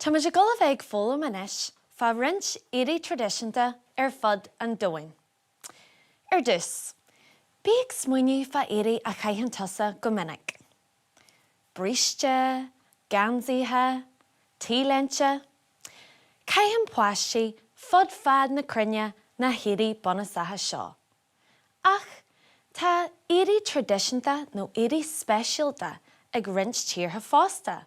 Tá muid ag dul a bheith ag foghlaim anois fá roinnt éadaí traidisiúnta ar fud an domhain. Ar dtús, bí ag smaoineamh fá éadaí a chaitheann tusa go minic. Bríste, geansaithe, T-léinte. Caitheann páistí fud fad na cruinne na héadaí bunúsacha seo. Ach tá éadaí traidisiúnta nó éadaí speisialta ag roinnt tíortha fosta,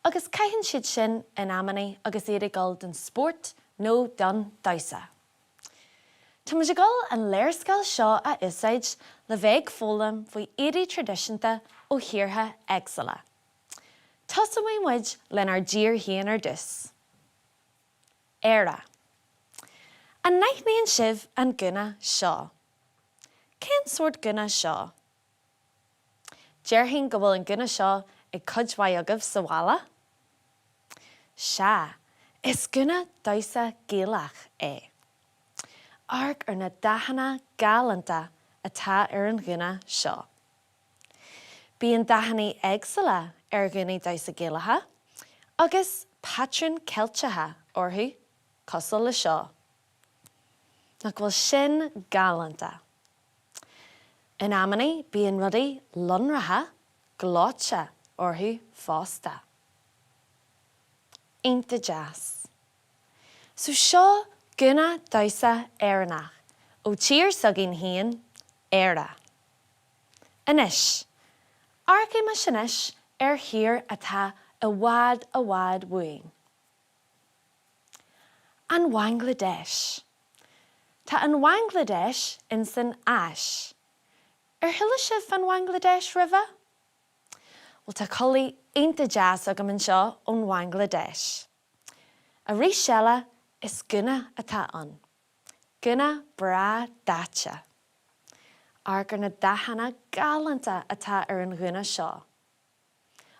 agus caitheann siad sin in amannaí agus iad ag dul don spórt nó don damhsa. Tá muid ag dul an léarscáil seo a úsáid le bheith ag foghlaim faoi éadaí traidisiúnta ó thíortha éagsúla. Tosóidh muid lenár dtír féin ar dtús. Éire. An n-aithníonn sibh an gúna seo? Cén sórt gúna seo? Déarfainn go bhfuil an gúna seo ag cuid mhaith agaibh sa bhaile. Sea, is gúna damhsa Gaelach é. Amharc ar na dathanna galánta atá ar an ghúna seo. Bíonn dathanna éagsúla ar ghúnaí damhsa Gaelacha agus patrúin Ceilteacha orthu cosúil le seo. Nach bhfuil sin galánta? In amannaí bíonn rudaí lonracha gleoite orthu fosta. Iontach deas. So seo gúna damhsa Éireannach ó tír s'againn féin, Éire. Anois, amharcaimis anois ar thír atá i bhfad i bhfad uainn. An Bhanglaidéis. Tá an Bhanglaidéis insan Áis. Ar chuala sibh fán Bhanglaidéis roimhe? Bhuel tá culaith iontach deas agam anseo ón Bhanglaidéis. Arís eile is gúna atá ann. Gúna breá daite. Amharc ar na dathanna galánta atá ar an ghúna seo.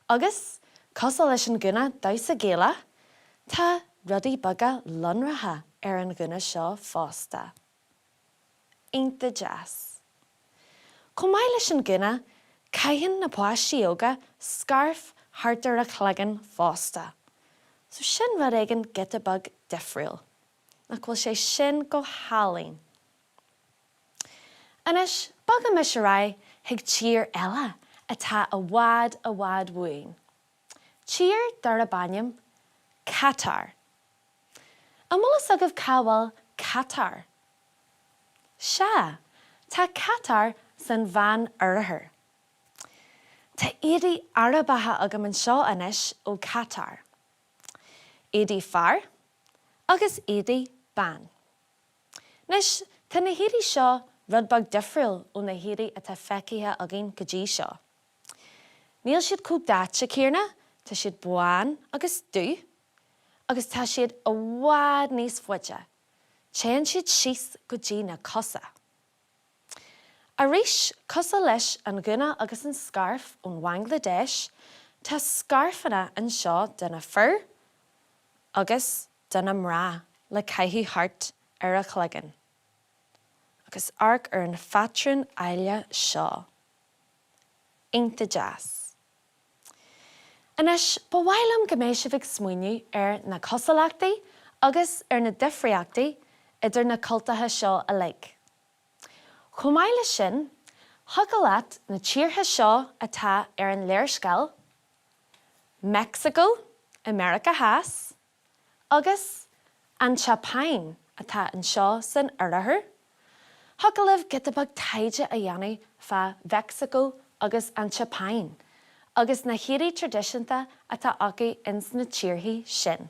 Agus, cosúil leis an gúna damhsa Gaelach, tá rudaí beaga lonracha ar an ghúna seo fosta. Iontach deas. Chomh maith leis an gúna, caitheann na páistí óga scairf thart ar a chloigeann fosta. So sin rud éigin giota beag difriúil. Nach bhfuil sé sin go hálainn? Anois, bogaimis ar aghaidh chuig tír eile atá i bhfad i bhfad uainn. Tír darb ainm Catar. An bhfuil fhios agaibh cá bhfuil Catar? Sea, tá Catar san Mheán Oirthear. Tá éadaí Arabacha agam anseo anois ó Catar. Éadaí fear agus éadaí ban. Anois, tá na héadaí seo rud beag difriúil ó na héadaí atá feicthe againn go dtí seo. Níl siad chomh daite céanna, tá siad bán agus dubh, agus tá siad i bhfad níos faide, téann siad síos go dtí na cosa. Arís, cosúil leis an ghúna agus an scairf ón Bhanglaidéis, tá scairfeanna anseo do na fir agus do na mná le caitheamh thart ar a chloigeann. Agus amharc ar an phatrún áille seo. Iontach deas. Anois, ba mhaith liom go mbeidh sibh ag smaoineamh ar na cosúlachtaí agus ar na difríochtaí idir na cultúrtha seo uilig. Chomh maith leis sin, thiocfadh leat na tíortha seo atá ar an léarscáil, Meicsiceo i Meiriceá Theas agus an tSeapáin atá anseo san Oirthear, thiocfadh libh giota beag taighde a dhéanamh fá Mheicsiceo agus an tSeapáin agus na héadaí traidisiúnta atá acu ins na tíorthaí sin.